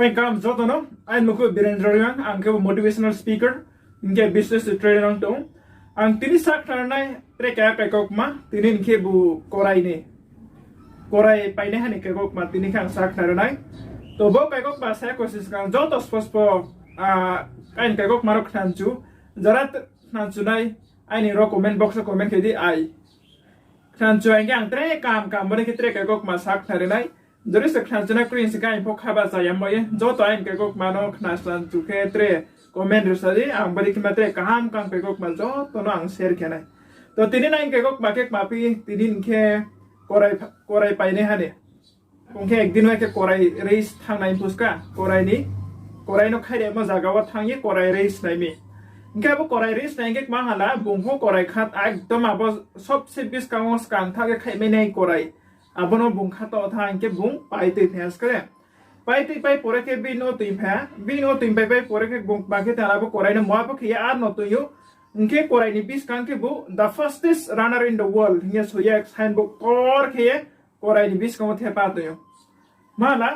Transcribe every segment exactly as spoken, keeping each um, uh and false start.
Welcome joto no, aini mung khe Birendra Reang, ang khe bo motivational speaker, hing khe business trainer ang tong. Ang tini sakhnari nai tre keha kaikaukma, tini hing khe bo korai ni, korai painaiha ni kaikaukma tini khe ang sakhnari nai. To bo kaikaukma sa kosi skang joto spospo, aini kaikaukma rao khnanchu, jara khnanchu nai, aini ro comment box wo comment khe di ai. Khnanchu hing khe ang tre kaham kaham bo ni khe tre kaikaukma sakhnari nai. Jori se khnanchu nai kroi hing se khe ang pho khaba chaya mo ye. Joto aini kaikaukma no khnanchu khe tre comment risa di, ang bo ni khe ma tre kaham kaham kaikaukma joto no ang share khe nai. To tini aini kaikaukma khe kma phi, tini hing khe korai, korai painaiha ni. Hing khe ekdin wo khe korai reis thanngnai phuska, korai ni, korai no khairemo zaga wo thanng ye korai reis nai mi. Hing khe abo korai reis nai hing khe kma hala, bung pho korai kha ekdom abo sobse buskang wo skang tha khe khaihmai nai korai. Abo no bung kha to tha hing khe bung pai tui phai ha skre. Pai tui pai pore khe bini no tui phai ha, bini no tui pai pai pore khe bung kma khe tala abo korai no muha pho khe ye ar no tui ou. Hing khe korai ni buskang khe bo the fastest runner in the world hing ye soi ye signboard ktor khe ye korai ni buskang wo thepa tui ou. Mala,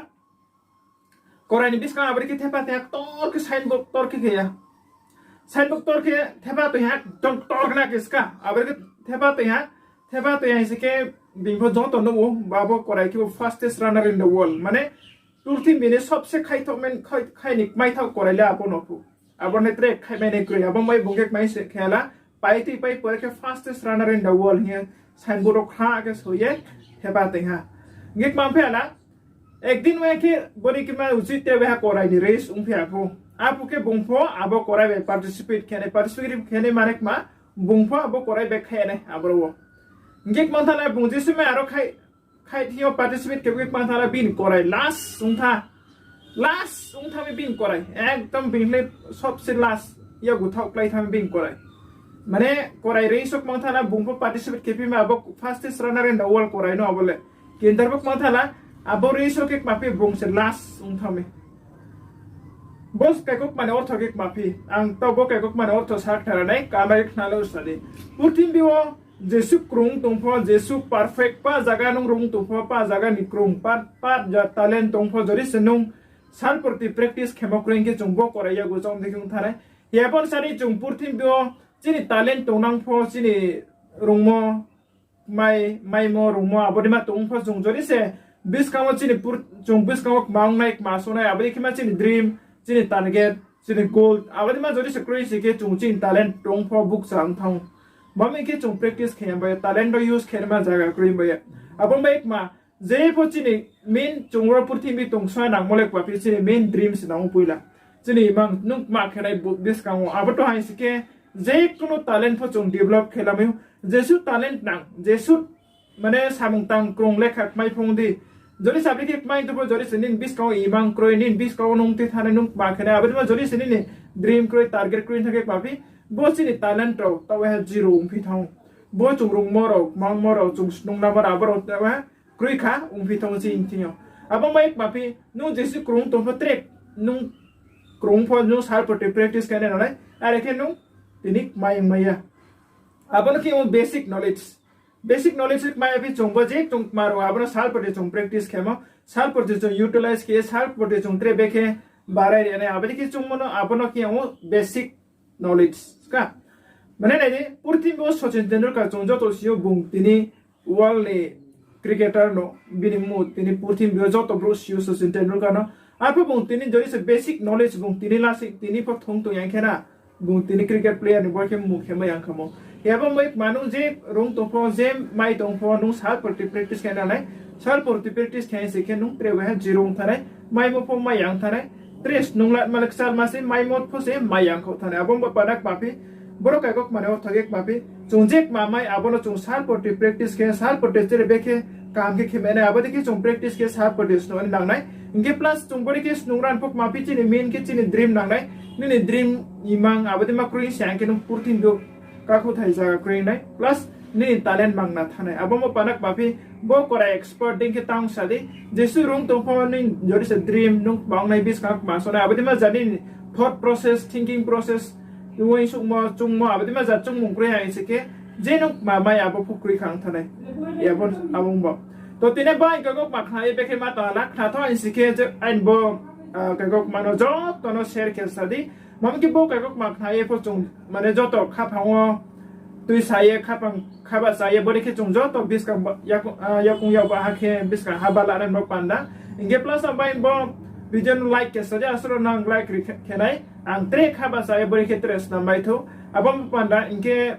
korai ni buskang abo dei khe thepa tui ha, ktor khe signboard ktor khe khe ya. Signboard ktor khe thepa tui ha, ekdom ktor khna khe ska. Abo dei khe thepa tui ha, thepa tui ha hing se khe bini pho joto nuh ou, ba bo korai khe bo fastest runner in the world. Mane, purthimbi ni sobse khaithoh men, khai, khai ni kmaithaoh korai le abo no phu. Abo no tre khaihmai nai kroi, abo bai bung khe kmai se khe la, pai tui pai pore khe fastest runner in the world hing ye signboard wo khna khe soi ye thepa tui ha. Hing khe kma phi ha la, ekdin wo khe bo ni khe ma uchih tre bai ha korai ni race ongphi ha pho. Aphuh khe bung pho abo korai bai participate khe nai, participate khe nai mane kma, bung pho abo korai bai khe nai aboro wo. Hing khe kma tha la bung jesuh mai aro khai, khai thing yo participate khe bo khe kma tha la bini korai last ong tha. Last ong tha mi bini korai. Ekdom bini le sobse last. Yagu thaoh klái tha mi bini korai. Mane korai race wo kma tha la bung pho participate khe phi ma abo fastest runner in the world korai no abo le. Kintu bo kma tha la abo race wo khe kma phi bung se last ong tha mi. Bo kaikaukma ni ortho khe kma phi. Ang to bo kaikaukma ni ortho sakhnari nai, kama khe khna le sa di. Purthimbi wo jesuh krung tong pho, jesuh perfect pa zaga nung rung tong pho, pa zaga ni krung, pa, pa ja talent tong pho, jori se nung sal proti practice khemo kroi hing khe chung bo korai yagu chong dei khe ong tha nai. Abo ni sari chung purthimbi wo chini talent tongnang pho, chini rungmo, mai, maimo rungmo, abo dei ma tong pho chung jori se buskang wo chini pur-, chung buskang wo kma ong nai, kma so nai, abo dei khe ma chini dream, chini target, chini goal, abo dei ma jori se kroi se khe chung chini talent tong pho bukcha ong thanng. Bo mi khe chung practice khe bai ye, talent rao use khe ma zaga kroi bai ye. Abo bai kma, je pho chini main chung ro purthimbi tong so nangmo le kma phi chini main dream se nang ou poila. Chini imang nung kma khe nai bu-, buskang wo. Abo to hai se khe, je kuno talent pho chung develop khe lamai ou. Jesuh talent nang, jesuh mane samung tang krung lekha kmai phung di. Jori se abo dei khe kmai tong pho jori se nini buskang wo imang kroi, nini buskang wo nung tui thanai nung kma khe nai. Abo dei ma jori se nini dream kroi, target kroi thang khe kma phi. Bo chini talent rao, taoh ha zero ongphi thanng ou. Bo chung rungmo rao, kmangmo rao, chung snungnamo rao, abo rao taoh ha kroi kha ongphi thanng ou chini thing yo. Abo bai kma phi, nung jesuh krung tong pho tre, nung krung pho nung sal proti practice khe nai nang nai. Are khe nung tini kmai ongmai ya. Abo no khe ong basic knowledge. Basic knowledge kmai ya phi chung bo je chung kma rao abo no sal proti chung practice khemo, sal proti chung utilize khe, sal proti chung tre bekhe barai ri nai, abo dei khe chungmo no, abo no khe ong basic knowledge. Ska. Mane nai di, purthimbi wo Sachin Tendulkar chung joto si ou bung tini world ni cricketer no, bini mmung tini purthimbi wo joto brouh si ou Sachin Tendulkar no. Arphuh bung tini jori se basic knowledge bung tini lasi tini pho thung tong yang khe na, bung tini cricket player ni bo khe mmung khe mai yang khamo. Abo bai kma nung je rung tong pho, je mai tong pho, nung sal proti practice khe nang nai, sal proti practice khe se khe nung tre bai ha zero ong thanai, maimo pho mai yang thanai, tre snung la malik sal ma se maimo pho se mai yang khou thanai. Abo bai pana kma phi, boro kaikaukma ni ortho khe kma phi, chung je kma mai abo no chung sal proti practice khe, sal proti tre bekhe kaham khe khe mai nai, abo dei khe chung practice khe sal proti snung nang nai. Hing khe plus chung bo dei khe snung ran pho kma phi chini main khe chini dream nang nai. Nini dream imang abo dei ma kroi se ang khe nung purthimbi yo kakhouhthai zaga kroi nai. Plus nini talent mangna thanai. Abo mo pana kma phi bo korai expert dei khe tang sa di. Jesuh rung tong pho nini jori se dream nung kma ong nai buskang kma so nai. Abo dei ma jani thought process, thinking process, uaingsouhmo, chungmo, abo dei ma ja chungmung kroi ha hing se khe, je nung kma mai abo pho kroi kha ong thanai. Abo, abo ong bo. To tini bo ang kaikaukma khna ye bekhe ma tong ha la, khna tho hing se khe je aini bo Kaikaukma no joto no share khe sa di. Mami khe bo kaikaukma khna ye pho chung mane joto khaphang wo tuisa ye, khaphang khaba cha ye, bodei khe chung joto buskang yakung yaba ha khe buskang ha ba lanai bo panda. Hing khe plus ang bai bo video no like khe sa di, asuh no nang like ri khe nai. Ang tre khaba cha ye bodei khe tre snam mai thou. Abo panda hing khe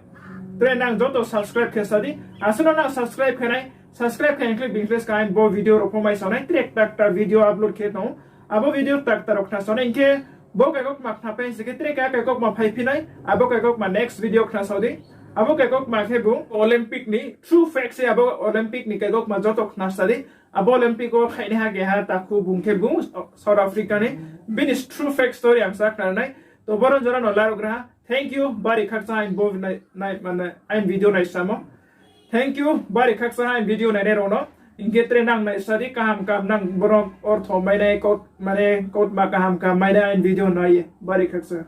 tre nang joto subscribe khe sa di. Asuh no nang subscribe khe nai. Subscribe khe hing khe bini khe skang bo video rao pho mai sa nai, tre kta kta video upload khe tong ou. Abo video kta kta rao khna sa nai hing khe bo kaikaukma khna pai se khe tre keha kaikaukma phaiphi nai. Abo kaikaukma next video khna sa di. Abo kaikaukma khe bung Olympic ni true facts se, abo Olympic ni kaikaukma joto khna sa di. Abo Olympic wo khaihnaiha keha takhu bung khe bung South Africa ni, bini true fact story ang sa khna nai. To boro jora no laruh gra ha. Thank you bari khakchang aini bo nai, mane aini video naisamo. Thank you bari khakchang aini video nainai rao no. Hing khe tre nang naisa di, kaham kaham nang boro ortho mainai, mane kautma kaham kaham mainai aini video nai ye. Bari khakchang.